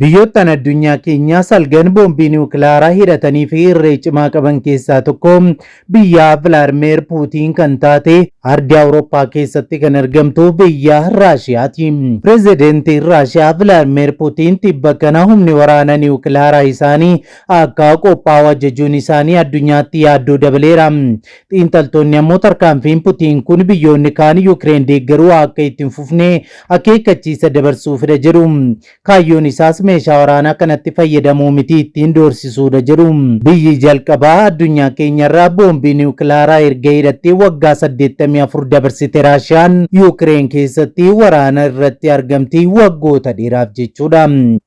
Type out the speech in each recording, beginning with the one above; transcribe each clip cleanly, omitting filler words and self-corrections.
Biyyoottan addunyaa keenyaa salgan boombii niwukilaaraa hidhatanii fi irree cimaa qaban keessaa tokko biyya Vilaadimeer Puutiin kan taate ardii Awurooppaa keessatti kan argamtu biyya Raashiyaati. Pireezidantiin Raashiyaa Vilaadimeer Puutiin tibba kana humni waraana niwukilaaraa isaanii akka qophaa'u ajajuun isaanii addunyaatti yaaddoo dabaleera. Xiinxaltoonni ammoo tarkaanfiin Putiin kun biyyoonni kaan Yukireen deeggaruu akka itti hin fufne akeekkachiisa dabarsuufidha jedhu. Kaayyoon isaas meeshaa waraanaa kanatti fayyadamuu miti, ittiin doorsisuudha jedhu. Biyyi jalqabaa addunyaa keenyarraa boombii niwukilaaraa erga hidhattee waggaa 84 dabarsite Raashiyaan Yukireen keessatti waraana irratti argamti waggoota dheeraaf jechuudha.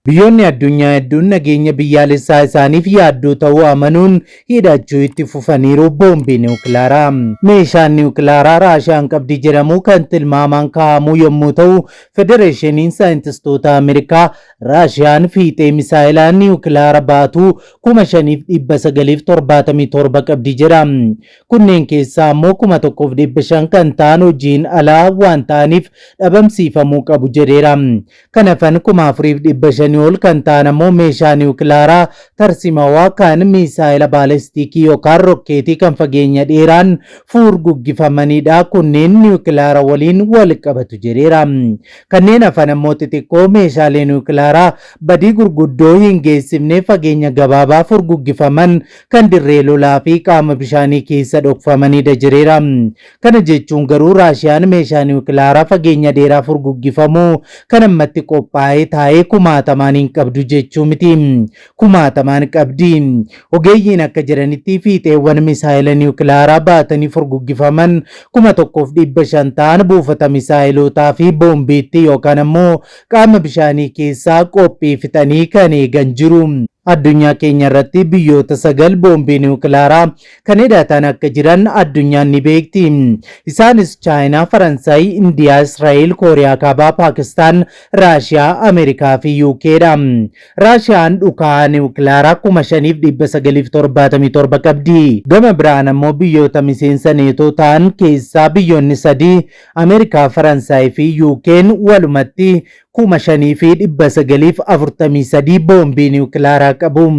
Biyyoonni addunyaa hedduun nageenya biyyaalessaa isaaniif yaaddoo ta'uu amanuun hidhachuu itti fufaniiru boombii niwukilaaraa. Meeshaan niwukilaaraa Raashiyaan qabdi jedhamu kan tilmaamaan kaa'amu yommuu ta'u, Federeeshiniin Saayintistoota Ameerikaa Raashiyaan fiixee misaa'elaa niwukilaara baatu 5,977 qabdi jedha. Kunneen keessaa ammoo 1,500 kan ta'an hojiin alaa waan ta'aniif dhabamsiifamuu qabu jedheera. Kan hafan 4,500 ol kan ta'an ammoo meeshaa niwukilaaraa tarsimawaa kan miisaa'ela baalestiikii yookaan rokkeetii kan fageenya dheeraan furguggifamanidha. Kunneen niwukilaara waliin wal qabatu jedheera. Kanneen hafan ammoo xixiqqoo meeshaalee niwukilaaraa badii gurguddoo hin geessifne fageenya gabaabaa furguggifaman kan dirree lolaa fi qaama bishaanii keessa dhokfamanidha jedheera. Kana jechuun garuu Raashiyaan meeshaa niwukilaaraa fageenya dheeraa furguggifamu kan ammatti qophaa'ee taa'ee kumaatamaan hin qabdu jechuu miti. Kumaatamaan qabdi. Ogeeyyiin akka jedhanitti fiixeewwan misaa'ela niwukilaaraa baatanii furguggifaman 1,500 ta'an buufata misaa'elootaa fi boombiitti yookaan ammoo qaama bishaanii keessaa qophii fixanii kan eegan jiru. Addunyaa keenya irratti biyyoota 9 boombii niwukilaaraa kan hidhatan akka jiran addunyaan ni beekti. Isaanis Chaayinaa, Faransaay, Indiyaa, Israa'el, Kooriyaa Kaabaa, Paakistaan, Raashiyaa, Ameerikaa fi UK dha. Raashiyaan dhukaa niwukilaaraa 5,977 qabdi. Gama biraan ammoo biyyoota miseensa Neetoo ta'an keessaa biyyoonni sadii Ameerikaa, Faransaay fi UK'n walumatti 5,943 boombii niwukilaaraa qabu.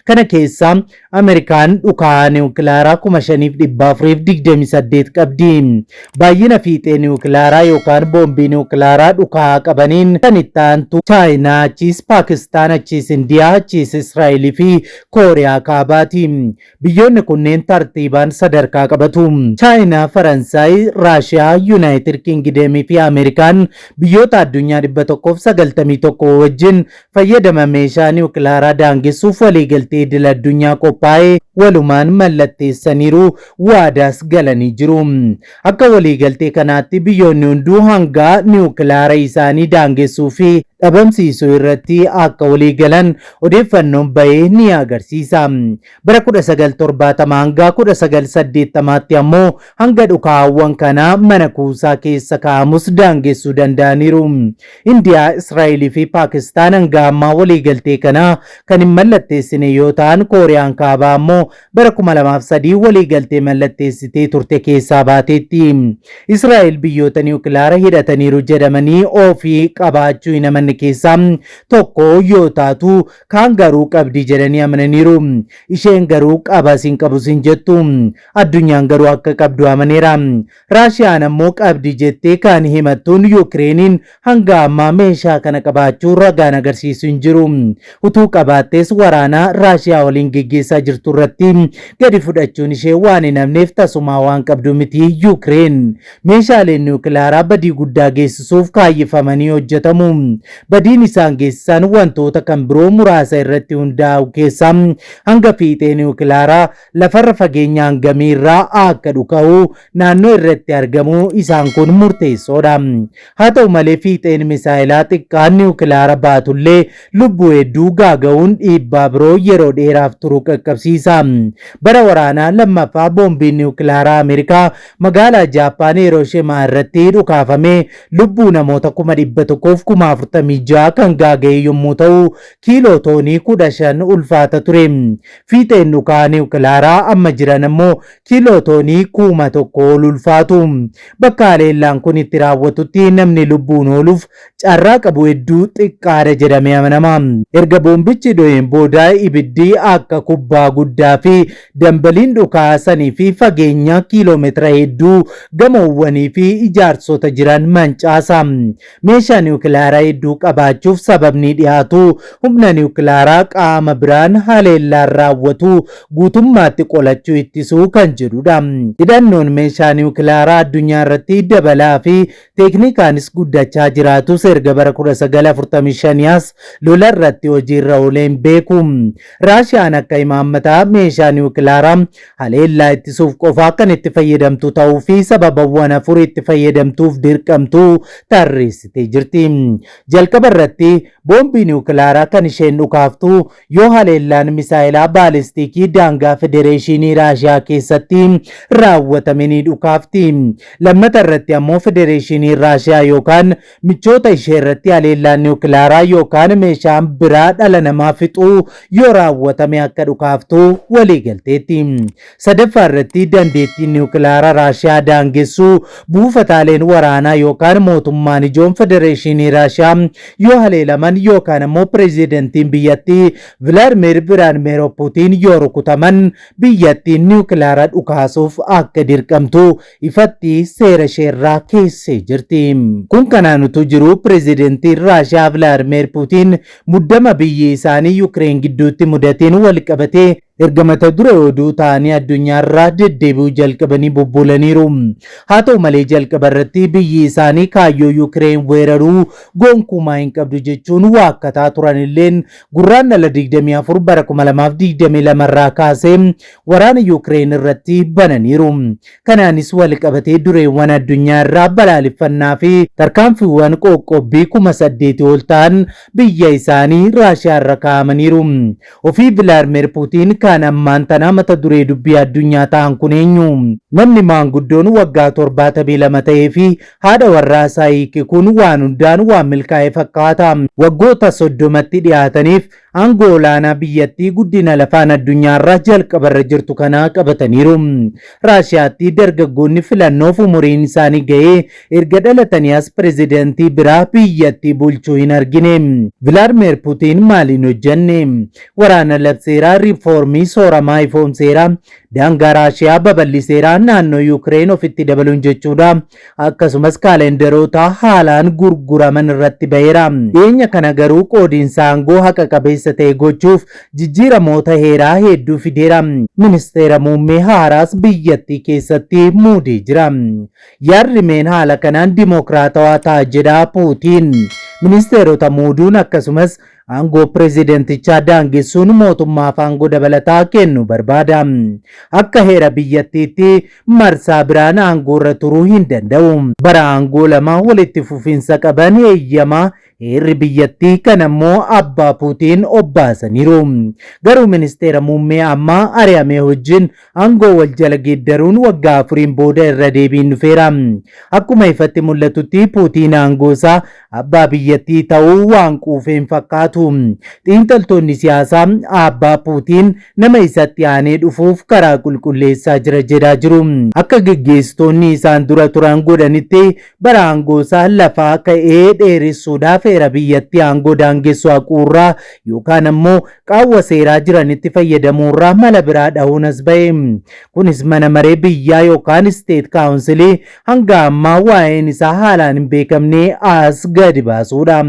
Kana keessaa Ameerikaan dhukaa niwukilaaraa 5,428 qabdi. Baay'ina fiixee niwukilaaraa yookaan boombii niwukilaaraa dhukaa qabaniin kan itti aantu Chaayinaa, achiis Paakistaan, achiis Indiyaa, achiis Israa'elii fi Kooriyaa Kaabaati. Biyyoonni kunneen tartiibaan sadarkaa qabatu. Chaayinaa, Faransaay, Raashiyaa, Yuunaayitid Kingidemii fi Ameerikaan biyyoota addunyaa 191 wajjin fayyadama meeshaa niwukilaaraa daangessuuf waliigaltee idil addunyaa qophaa'e walumaan mallatteessaniiru, waadaas galanii jiru. Akka waliigaltee kanaatti biyyoonni hunduu hanga niwukilaara isaanii daangessuu fi dhabamsiisuu irratti akka waliigalan odeeffannoon bahee ni agarsiisa. Bara 1970 hanga 1980tti ammoo hanga dhukaawwan kanaa mana kuusaa keessa kaa'amus daangessuu danda'aniiru. Indiyaa, Israa'elii fi Paakistaan hanga ammaa waliigaltee kana kan hin mallatteessine yoo ta'an, Kooriyaan Kaabaa ammoo bara 2003 waliigaltee mallatteessitee turte keessaa baateetti. Israa'el biyyoota niwukilaara hidhataniiru jedhamanii ofii qabaachuu hin amanne keessaa tokko yoo taatu, kaan garuu qabdi jedhanii amananiiru. Isheen garuu qabas hin qabus hin jettu. Addunyaan garuu akka qabdu amaneera. Raashiyaan ammoo qabdi jettee kan himattuun Yukireeniin hanga ammaa meeshaa kana qabaachuu ragaan agarsiisu hin jiru. Utuu qabaattees waraana Raashiyaa waliin geggeessaa jirtu irratti gadi fudhachuun ishee waan hin hafneef tasumaa waan qabdu miti Yukireen. Meeshaaleen niwukilaaraa badii guddaa geessisuuf kaayyeffamanii hojjetamu. Badiin isaan geessisan wantoota kan biroo muraasa irratti hundaa'u keessaa hanga fiixee niwukilaaraa lafarra fageenya hangamii irraa akka dhuka'u, naannoo irratti argamu isaan kun murteessoodha. Haa ta'u malee fiixeen misaa'elaa xiqqaan niwukilaara baatullee lubbuu hedduu gaaga'uun dhiibbaa biroo yeroo dheeraaf turu qaqqabsiisa. Bara waraanaa lammaffaa boombiin niwukilaaraa Ameerikaa magaalaa Jaappaan Hirooshimaa irratti dhukaafame lubbuu namoota 146,000 kan gaaga'e yommuu ta'u, kiiloo toonii 15 ulfaata ture. Fiixeen dhukaa niwukilaaraa amma jiran ammoo kiiloo toonii 1000 ol ulfaatu. Bakka haleellaan kun itti raawwatutti namni lubbuun ooluuf carraa qabu hedduu xiqqaadha jedhamee amanama. Erga boombichi dho'een booda ibiddi akka kubbaa guddaa fi dambaliin dhukaasanii fi fageenya kiiloomeetira hedduu gamoowwanii fi ijaarsota jiran mancaasa. Meeshaa niwukilaaraa hedduu qabaachuuf sababni dhiyaatu humna niwukilaaraa qaama biraan haleellaan raawwatu guutummaatti qolachuu ittisuu kan jedhudha. Hidhannoon meeshaa niwukilaaraa addunyaa irratti dabalaa fi teeknikaanis guddachaa jiraatus erga bara 1945 as lola irratti hojiirra oolee hin beeku. Raashiyaan akka imaammataa meeshaa niwukilaaraa haleellaa ittisuuf qofaa kan itti fayyadamtu ta'uu fi sababawwan afur itti fayyadamtuuf dirqamtu tarreessitee jirti. Jalqaba irratti boombii niwukilaaraa kan isheen dhukaaftu yoo haleellaan misaayilaa baalistikii daangaa Federeeshinii Raashiyaa keessatti raawwatame ni dhukaafti. Lammata irratti ammoo Federeeshinii Raashiyaa yookaan michoota ishee irratti haleellaan niwukilaaraa yookaan meeshaan biraa dhala namaa fixuu yoo raawwatame akka dhukaaftu waliigalteetti. Sadaffaa irratti dandeettiin niwukilaaraa Raashiyaa daangessuu buufataaleen waraanaa yookaan mootummaan ijoon Federeeshinii Raashiyaa yoo haleelaman yookaan ammoo pireezidantiin biyyattii Vilaadimir Viraadimir Puutiin yoo rukutaman biyyattiin niwukilaara dhukaasuuf akka dirqamtu ifatti seera isheerraa keessee jirti. Kun kanaan utuu jiru pireezidantiin Raashiyaa Vilaadimir Puutiin muddama biyyi isaanii Yukireen gidduutti mudateen wal qabatee erga mata duree oduu ta'anii addunyaarraa deddeebi'uu jalqabanii bubbulaniiru. Haa ta'u malee jalqaba irratti biyyi isaanii kaayyoo Yukireen weeraruu gonkumaa hin qabdu jechuun waakkataa turan illeen Gurraandhala 24 bara 2022 irraa kaasee waraana Yukireen irratti bananiiru. Kanaanis wal qabatee dureewwan addunyaa irraa balaaleffannaa fi tarkaanfiiwwan qoqqobbii 8,000 ol ta'an biyya isaanii Raashiyaa irra kaa'amaniiru. Ofii Vilaadimir Puutiin kan ammaan tana mata duree dubbii addunyaa ta'an kun eenyu? Namni maanguddoon waggaa 72 ta'ee fi haadha warraa isaa hiike kun waan hundaan waan milkaa'e fakkaata. Waggoota 30tti dhiyaataniif aangoo olaanaa biyyattii guddina lafaan addunyaarraa jalqabarra jirtu kana qabataniiru. Raashiyaatti dargaggoonni filannoof umuriin isaanii ga'ee erga dhalatanii as pireezidantii biraa biyyattii bulchuu hin argine. Vilaadimir Puutiin maaliin hojjenne? Waraana labseeraa, riifoormii sooramaa ifoomseera, daangaa Raashiyaa babal'iseera, naannoo Yukireen ofitti dabaluun jechuudha. Akkasumas kaalendaroota haalaan gurguraman irratti baheera. Dhiyeenya kana garuu qoodiinsa aangoo haqa qabeessa ta'e gochuuf jijjiiramoota heeraa hedduu fideera. Ministeera muummee haaraas biyyattii keessatti muudee jira. Yaadrimeen haala kanaan dimookiraatawaa ta'a jedha Puutiin. Ministeerota muuduun akkasumas aangoo pireezidantichaa daangessuun mootummaaf aangoo dabalataa kennu barbaada. Akka heera biyyattiitti marsaa biraan aangoorra turuu hin danda'u. Bara aangoo lama walitti fufinsa qaban eeyyama heerri biyyattii kan ammoo abbaa Puutiin obbaasaniiru. Garuu ministeera muummee ammaa ari'amee wajjin aangoo wal jala geeddaruun waggaa afuriin booda irra deebiin dhufeera. Akkuma ifatti mul'atutti Puutiin aangoo isaa abbaa biyyattii ta'uu waan quufee hin fakkaatu. Xiinxaltoonni siyaasaa abbaa Puutiin nama isatti aanee dhufuuf karaa qulqulleessaa jira jedhaa jiru. Akka geggeessitoonni isaan dura turan godhanitti bara aangoo isaa lafaa ka'ee dheeressuudhaaf heera biyyattii aangoo daangessuu haquurraa yookaan ammoo qaawwa seeraa jiranitti fayyadamuurraa mala biraa dhahuun as ba'e. Kunis mana maree biyyaa yookaan State Council hanga ammaa waa'een isaa haalaan hin beekamne as gadi baasuudha.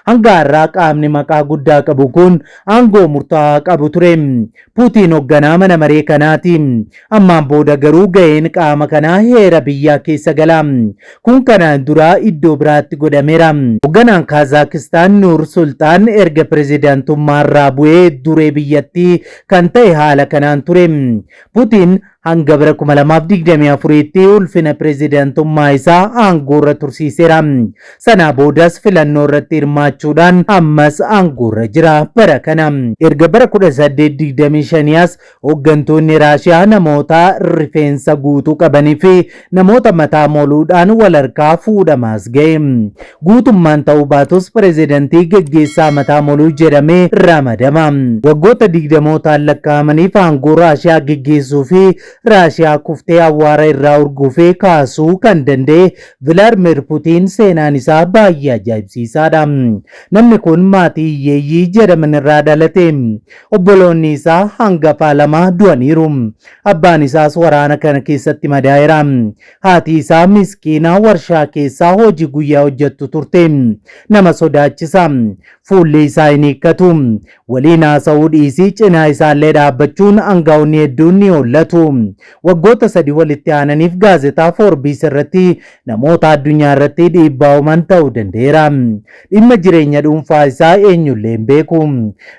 Hanga har'aa qaamni maqaa guddaa qabu kun aangoo murtaa'aa qabu ture. Puutiin hoogganaa mana maree kanaati. Ammaan booda garuu ga'een qaama kanaa heera biyyaa keessa gala. Kun kanaan dura iddoo biraatti godhameera. Hoogganaan Kaazaakistaan Nuur Sultaan erga pireezidaantummaa irraa bu'ee duree biyyattii kan ta'e haala kanaan ture. Puutiin Hanga bara 2024tti ulfina pireezidaantummaa isaa aangoorra tursiiseera. Sanaa boodas filannoo irratti hirmaachuudhaan ammas aangoorra jira bara kana. Erga bara 1825 as hooggantoonni Raashiyaa namoota rifeensa guutuu qabanii fi namoota mataa moluudhaan wal harkaa fuudhamaas ga'e. Guutummaan ta'uu baatus pireezidantii geggeessaa mataa moluu jedhamee ramadama. Waggoota digdamootaan lakkaa'amaniif aangoo Raashiyaa geggeessuu fi Raashiyaa kuftee awwaara irraa urgufee kaasuu kan danda'e Vilaadimir Putiin seenaan isaa baay'ee ajaa'ibsiisaadha. Namni kun maatii hiyyeeyyii jedhaman irraa dhalate. Obboloonni isaa hangafaa lama du'aniiru. Abbaan isaas waraana kana keessatti madaa'eera. Haati isaa miskiina warshaa keessaa hojii guyyaa hojjettu turte. Nama sodaachisa. Fuulli isaa hin hiikkatu. Waliin haasa'uu dhiisii cinaa isaallee dhaabbachuun aangaa'onni hedduun ni hollatu. Waggoota 3 walitti aananiif gaazexaa Foorbiis irratti namoota addunyaa irratti dhiibbaa uuman ta'uu danda'eera. Dhimma jireenya dhuunfaa isaa eenyullee hin beeku.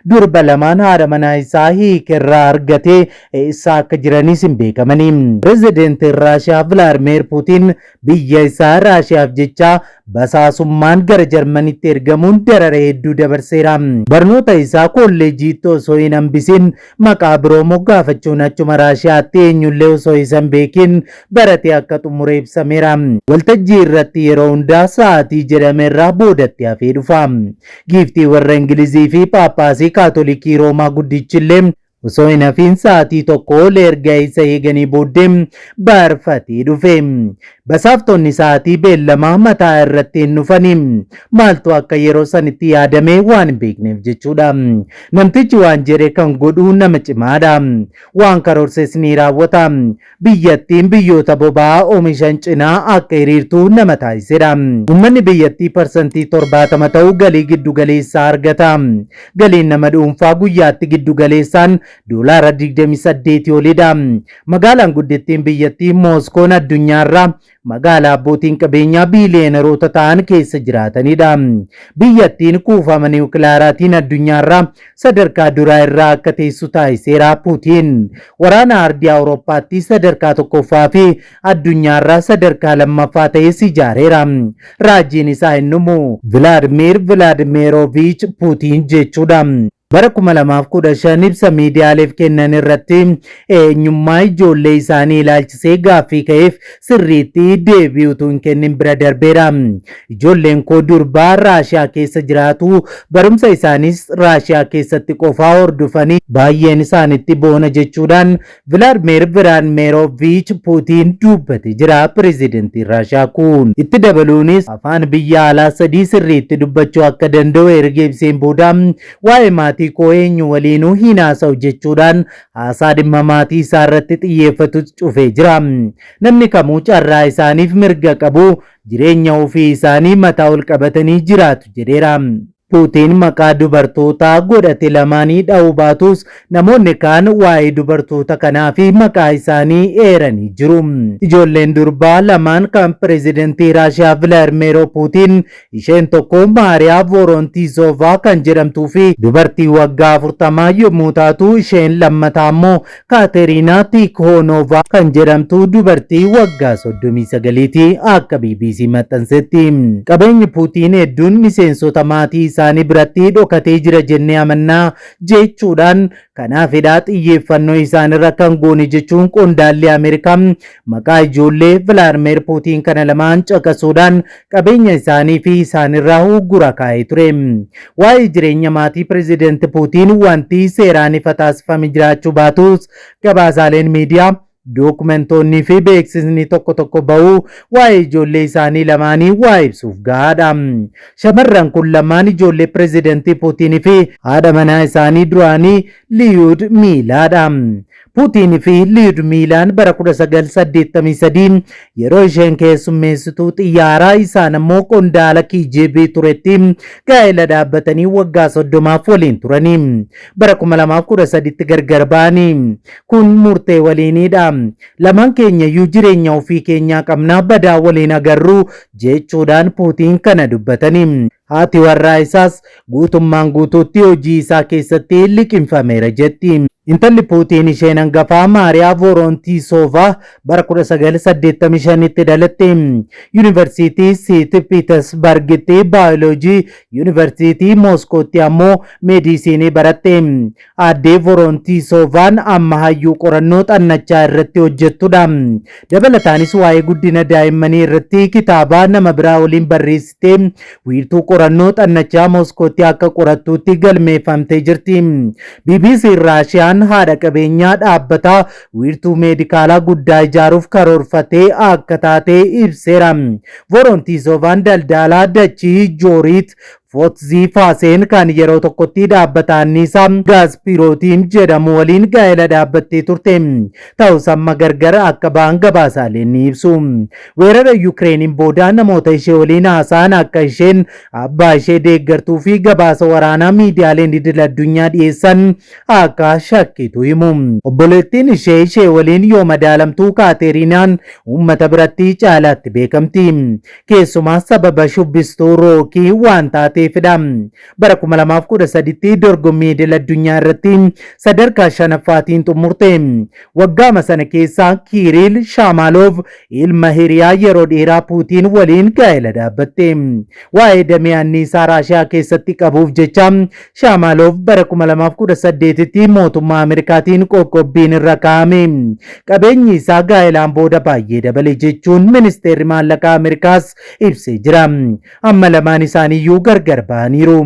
Durba lamaan haadha manaa isaa hiikerraa argate eessa akka jiranis hin beekamani. Pireezidantiin Raashiyaa Vilaadimir Puutiin biyya isaa Raashiyaaf jecha basaasummaan gara Jarmanitti ergamuun darara hedduu dabarseera. Barnoota isaa kolleejiitti osoo hin hambisin maqaa biroo moggaafachuun achuma Raashiyaatti eenyullee osoo isa hin beekin baratee akka xumure ibsameera. Waltajjii irratti yeroo hundaa sa'aatii jedhame irraa boodatti hafee dhufa. Giiftii warra Ingilizii fi Paappaasii Kaatolikii Roomaa guddichillee osoo hin hafiin sa'aatii tokko ol erga isa eeganii booddee barfatee dhufe. Basaaftonni sa'aatii beellamaa mataa irratti hin dhufani. Maaltu akka yeroo sanitti yaadame waan hin beekneef jechuudha. Namtichi waan jedhe kan godhu nama cimaadha. Waan karoorses ni raawwata. Biyyattiin biyyoota boba'aa oomishan cinaa akka hiriirtu nama taasisedha. Uummanni biyyattii parsantii 70 ta'u galii giddu galeessaa argata. Galiin nama dhuunfaa guyyaatti giddu galeessaan doolaara 28 olidha. Magaalaan guddittiin biyyattii Mooskoon addunyaarraa magaalaa abbootiin qabeenyaa biiliyeenaroota ta'an keessa jiraatanidha. Biyyattiin kuufama niwukilaaraatiin addunyaarraa sadarkaa duraa irraa akka teessu taasiseera Puutiin. Waraana ardii Awurooppaatti sadarkaa tokkoffaa fi addunyaarraa sadarkaa lammaffaa ta'es ijaareera. Raajiin isaa hin dhumu. Vilaadimiir Vilaadimiroviich Puutiin jechuudha. Bara 2015 ibsa miidiyaaleef kennan irratti eenyummaa ijoollee isaanii ilaalchisee gaaffii ka'eef sirriitti deebii utuu hin kennin bira darbeera. Ijoolleen koo durbaa Raashiyaa keessa jiraatu, barumsa isaaniis Raashiyaa keessatti qofaa hordofanii baay'een isaanitti boona jechuudhaan Vilaadimir Vilaadimiroviich Puutiin dubbate jira pireezidantiin Raashiyaa kun. Itti dabaluunis afaan biyya alaa sadii sirriitti dubbachuu akka danda'u erga ibseen booda waa'ee maatii koo eenyu waliinuu hin haasa'u jechuudhaan haasaa dhimma maatii isaa irratti xiyyeeffatu cufee jira. Namni kamuu carraa isaaniif mirga qabu, jireenya ofii isaanii mataa ol qabatanii jiraatu jedheera. Puutiin maqaa dubartootaa godhate lamaanii dha'uu baatus namoonni kaan waa'ee dubartoota kanaa fi maqaa isaanii eeranii jiru. Ijoolleen durbaa lamaan kan pireezidantii Raashiyaa Vilaadimiir Puutiin isheen tokko Maariyaa Vorontiizovaa kan jedhamtuu fi dubartii waggaa 40 yommuu taatu, isheen lammataa immoo Kaateriinaa Tiikhonovaa kan jedhamtu dubartii waggaa 39ti akka BBC maxxansetti. Qabeenyi Puutiin hedduun miseensota maatii isaanii biratti dhokatee jira jennee amannaa jechuudhaan, kanaafidha xiyyeeffannoo isaanirra kan goone jechuun qondaalli Ameerikaa maqaa ijoollee Vilaadimiir Puutiin kana lamaan caqasuudhaan qabeenya isaanii fi isaanirraa uggura kaa'ee ture. Waa'ee jireenya maatii pireezidanti Puutiin wanti seeraan ifa taasifame jiraachuu baatus, gabaasaaleen miidiyaa, dookumentoonnii fi beeksisni tokko tokko ba'uu waa'ee ijoollee isaanii lamaanii waa ibsuuf gahaadha. Shamarran kun lamaan ijoollee pireezidantii Puutiin fi haadha manaa isaanii duraanii Liyuud Miilaadha. Puutiin fi Liyudmiilaan bara 1983 yeroo isheen keessummeessituu xiyyaaraa isaan ammoo qondaala KGB turetti gaa'ela dhaabbatanii waggaa 30f waliin turanii. Bara 2013tti gargar ba'anii. Kun murtee waliiniidha. Lamaan keenyayyuu jireenya ofii keenyaa qabnaa, badaa waliin agarru jechuudhaan Puutiin kana dubbatanii. Haati warraa isaas guutummaan guutuutti hojii isaa keessatti liqimfameera jetti. Intalli Puutiin isheen hangafaa Maariyaa Vorontiisova bara 1985tti dhalatte. Yuunivarsiitii Seent Piitersbargitti baayoloojii, Yuunivarsiitii Mooskootti ammoo meediisiinii baratte. Aaddee Vorontiisovaan amma hayyuu qorannoo xannachaa irratti hojjettudha. Dabalataanis waa'ee guddina daa'immanii irratti kitaaba nama biraa waliin barreessitee wiirtuu qorannoo xannachaa Mooskootti akka qorattuutti galmeeffamtee jirti. BBC Raashiyaan haadha qabeenyaa dhaabbata wiirtuu meedikaalaa guddaa ijaaruuf karoorfatee akka taate ibseera. Vorontiisovaan daldalaa dachii Jooriit Footzii Faaseen kan yeroo tokkotti dhaabbata anniisaa Gaaspirootiin jedhamu waliin gaa'ela dhaabbattee turte. Ta'us amma gargar akka ba'an gabaasaaleen ni ibsu. Weerara Yukireeniin booda namoota ishee waliin haasa'an akka isheen abbaa ishee deeggartuu fi gabaasa waraanaa miidiyaaleen idil addunyaa dhiyeessan akka shakkitu himu. Obboleettiin ishee ishee waliin yoo madaalamtuu Kaateriinaan uummata biratti caalaatti beekamti. Keessumaa sababa shubbistuu rookii waan taateefidha. Bara 2013tti dorgommii idil addunyaa irratti sadarkaa shanaffaatiin xumurte. Waggaama sana keessa Kiiriil Shaamaalov ilma hiriyaa yeroo dheeraa Puutiin waliin gaa'ela dhaabbatte. Waa'ee damee anniisaa Raashiyaa keessatti qabuuf jecha Shaamaalov bara 2018tti mootummaa Ameerikaatiin qoqqobbiin irra kaa'ame. Qabeenyi isaa gaa'elaan booda baay'ee dabale jechuun ministeerri maallaqaa Ameerikaas ibsee jira. Amma lamaan isaaniiyyuu gargar ba'aniiru.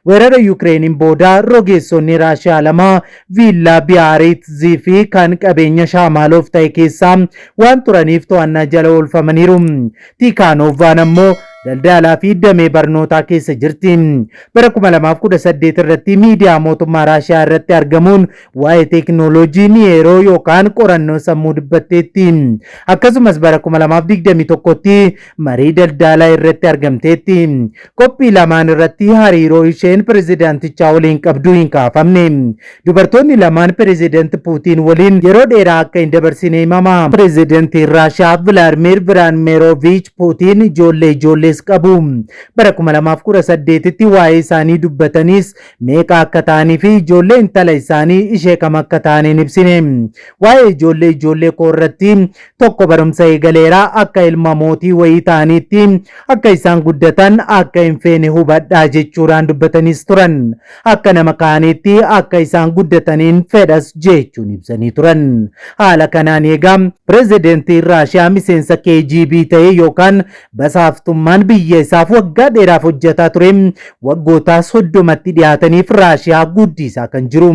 Weerara Yukireeniin booda rogeessonni Raashiyaa lama viillaa Biyaariitzii fi kan qabeenya Shaamaaloof ta'e keessaa waan turaniif to'annaa jala oolfamaniiru. Tiikaanovaan ammoo daldalaa fi damee barnootaa keessa jirti. Bara 2018 irratti miidiyaa mootummaa Raashiyaa irratti argamuun waa'ee teekinooloojii niyeeroo yookaan qorannoo sammuu dubbatteetti. Akkasumas bara 2021tti marii daldalaa irratti argamteetti. Qophii lamaan irratti hariiroo isheen pirezidaantichaa waliin qabdu hin kaafamne. Dubartoonni lamaan pirezidaanti Puutiin waliin yeroo dheeraa akka hin dabarsine himama. Pirezidaantiin Raashiyaa Vilaadimir Vladimiroviich Puutiin ijoollee ijoollees qabu. Bara 2018tti waa'ee isaanii dubbatanis meeqa akka ta'anii fi ijoollee intala isaanii ishee kam akka ta'an hin ibsine. Waa'ee ijoollee ijoollee koo irratti tokko barumsa eegaleera, akka ilma mootii wayii ta'aniitti akka isaan guddatan akka hin feene hubadhaa jechuudhaan dubbatanis turan. Akka nama kaaniitti akka isaan guddataniin fedhas jechuun ibsanii turan. Haala kanaan eegaa pirezidaantiin Raashiyaa miseensa KGB ta'e yookaan basaaftummaan biyya isaaf waggaa dheeraaf hojjetaa ture waggoota 30tti dhiyaataniif Raashiyaa guddisaa kan jiru.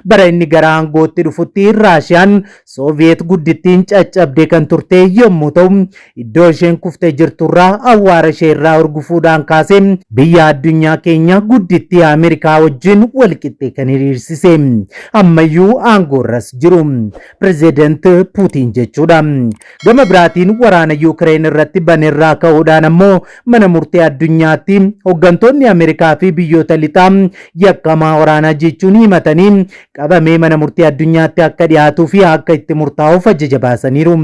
Bara inni gara aangootti dhufutti Raashiyaan Sooviyeet guddittiin caccabdee kan turte yommuu ta'u, iddoo isheen kuftee jirturraa awwaara ishee irraa urgufuudhaan kaasee biyya addunyaa keenya guddittii Ameerikaa wajjin walqixxee kan hiriirsise. Ammayyuu aangoorras jiru. Pirezidaant Puutiin jechuudha. Gama biraatiin waraana Yuukireen irratti banerraa ka'uudhaan ammoo mana murtee addunyaatti hooggantoonni Ameerikaa fi biyyoota lixaa yakkamaa waraanaa jechuun himatanii qabamee mana murtee addunyaatti akka dhiyaatuu fi akka itti murtaa'uuf ajaja baasaniiru.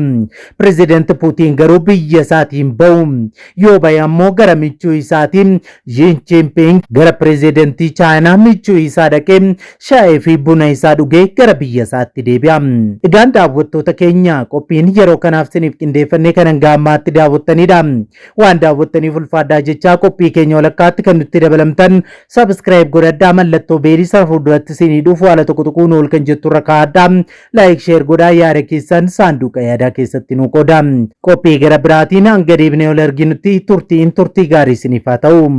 Pirezidaant Puutiin garuu biyya isaatiin bahu. Yoo bahe ammoo gara michuu isaatiin Xi Jinping gara pirezidaantii Chaayinaa michuu isaa dhaqee shaayii fi buna isaa dhugee gara biyya isaatti deebi'a. Egaan daawwattoota keenya, qophiin yeroo kanaaf isiniif qindeeffannee kan hanga ammaatti daawwattanidha. Waan daawwattaniif ulfaadhaa jechaa, qophii keenya walakkaatti kan nutti dabalamtan subscribe godhadhaa, mallattoo bell sana fuulduratti isinii dhufu haala tokko tokkoon ol kan jettu irra kaa'adhaa. Like, share godhaa, yaada keessan saanduqa yaadaa keessatti nu qooda. Qophii gara biraatiin hanga deebinee ol arginutti turtiin turtii gaarii isiniif haa ta'u.